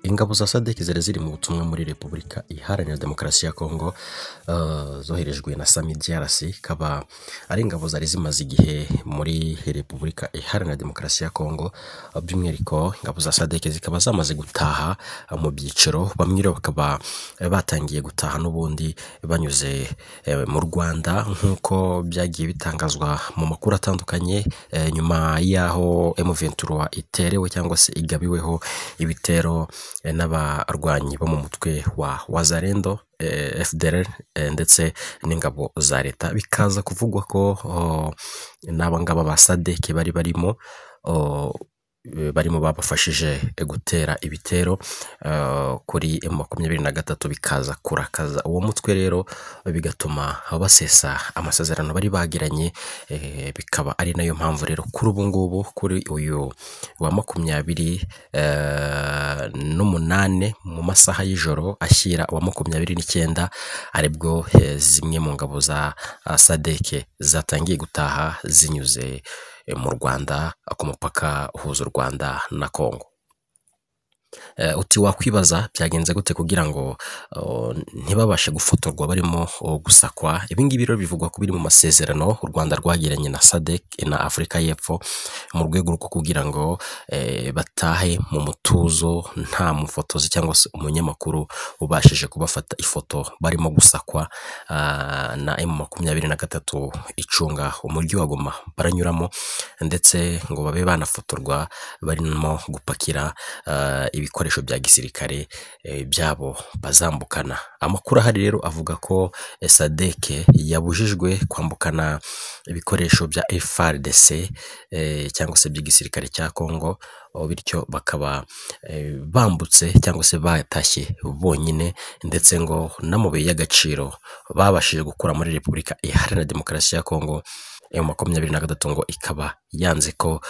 Ingabo za SADC zari ziri mu butumwa muri Repubulika Iharanira Demokarasi ya Kongo, zoherejwe na SAMIDRC, ikaba ari ingabo zari zimaze igihe muri Repubulika Iharanira Demokarasi ya Kongo, by'umwihariko ingabo za SADC zikaba zamaze gutaha mu byiciro, bamwe rero bakaba batangiye gutaha n'ubundi banyuze mu Rwanda nk'uko byagiye bitangazwa mu makuru atandukanye, nyuma y'aho M23 iterewe cyangwa se igabiweho ibitero n'abarwanyi bo mu mutwe wa Wazalendo, FDLR ndetse n'ingabo za leta, bikaza kuvugwa ko n'aba ngaba ba SADC bari barimo babafashije gutera ibitero kuri M23, bikaza kurakaza uwo mutwe rero bigatuma basesa amasezerano bari bagiranye, bikaba ari nayo mpamvu rero kuri ubu ngubu kuri uyu wa 28 mu masaha y'ijoro ashyira uwa 29 aribwo zimwe mu ngabo za SADC zatangiye gutaha zinyuze mu Rwanda ku mupaka uhuza u Rwanda na Kongo. Uti wakwibaza byagenze gute kugira ngo ntibabashe gufotorwa barimo gusakwa? Ibi ngibi rero bivugwa ko biri mu masezerano u Rwanda rwagiranye na SADC na Afurika y'Epfo mu rwego rwo kugira ngo batahe mu mutuzo, nta mufotozi cyangwa se umunyamakuru ubashije kubafata ifoto barimo gusakwa na M23 icunga umujyi wa Goma baranyuramo, ndetse ngo babe banafotorwa barimo gupakira ibikoresho bya gisirikare byabo bazambukana. Amakuru ahari rero avuga ko SADC yabujijwe kwambukana ibikoresho bya FARDC cyangwa se by'igisirikare cya Kongo, bityo bakaba bambutse cyangwa se batashye bonyine, ndetse ngo n'amabuye y'agaciro babashije gukura muri Repubulika Iharanira Demokarasi ya Kongo M23 ngo ikaba yanze ko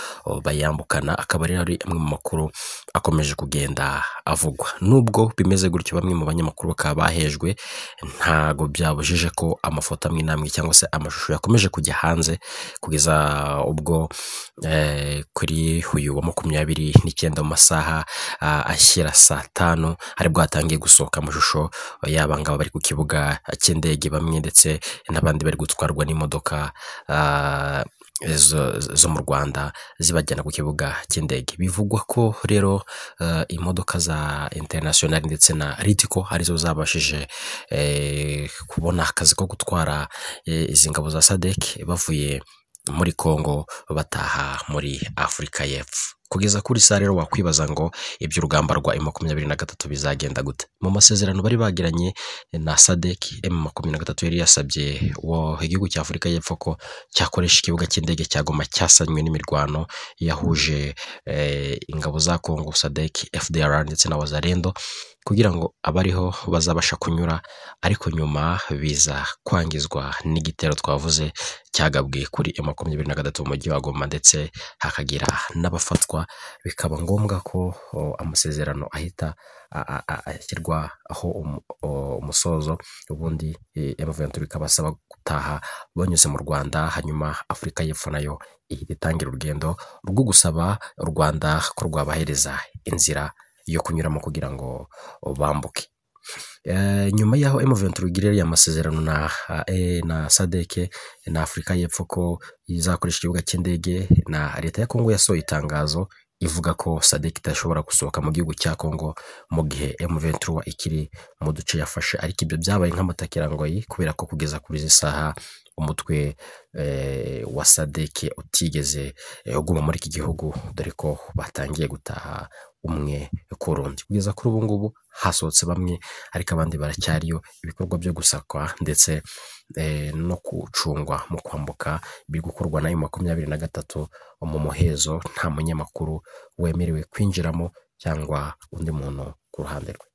bayambukana. Akaba rero ari amwe mu makuru akomeje kugenda avugwa. Nubwo bimeze gutyo, bamwe mu banyamakuru bakaba bahejwe, ntago byabujije ko amafoto amwe n'amwe cyangwa se amashusho yakomeje kujya hanze kugeza ubwo kuri uyu wa 29 mu masaha ashyira saa 5 aribwo hatangiye gusohoka amashusho y'aba ngaba bari ku kibuga cy'indege bamwe, ndetse n'abandi bari gutwarwa n'imodoka zo mu Rwanda zibajyana ku kibuga cy'indege. Bivugwa ko rero imodoka za International ndetse na Ritco arizo zabashije kubona akazi ko gutwara izi ngabo za SADC bavuye muri Kongo bataha muri Afurika y'Epfo. Kugeza kuri saa rero wakwibaza ngo iby'urugamba rwa M23 bizagenda gute? Mu masezerano bari bagiranye na SADC, M23 yari yasabye igihugu cya Afurika y'Epfo ko cyakoresha ikibuga cy'indege cya Goma cyasanywe n'imirwano yahuje ingabo za Kongo, SADC, FDLR ndetse na Wazalendo kugira ngo abariho bazabasha kunyura, ariko nyuma biza kwangizwa n'igitero twavuze cyagabwe kuri M23 mu mujyi wa Goma, ndetse hakagira n'abafatwa, bikaba ngombwa ko amasezerano ahita ashyirwaho umusozo, ubundi M23 ikabasaba gutaha banyuze mu Rwanda, hanyuma Afurika y'Epfo nayo ihita itangira urugendo rwo gusaba u Rwanda ko rwabahereza inzira yo kunyuramo kugira ngo bambuke. Nyuma y'aho M23 igirira amasezerano na SADC na Afurika y'Epfo ko izakoresha ikibuga cy'indege, na leta ya Kongo yasohoye itangazo ivuga ko SADC idashobora gusohoka mu gihugu cya Kongo mu gihe M23 ikiri mu duce yafashe, ariko ibyo byabaye nk'amatakirangoyi kubera ko kugeza kuri izi saha umutwe wa SADC utigeze uguma muri iki gihugu, dore ko batangiye gutaha umwe ku rundi. Kugeza kuri ubu ngubu hasohotse bamwe, ariko abandi baracyariyo. Ibikorwa byo gusakwa ndetse no gucungwa mu kwambuka biri gukorwa na M23 mu muhezo, nta munyamakuru wemerewe kwinjiramo cyangwa undi muntu ku ruhande rwe.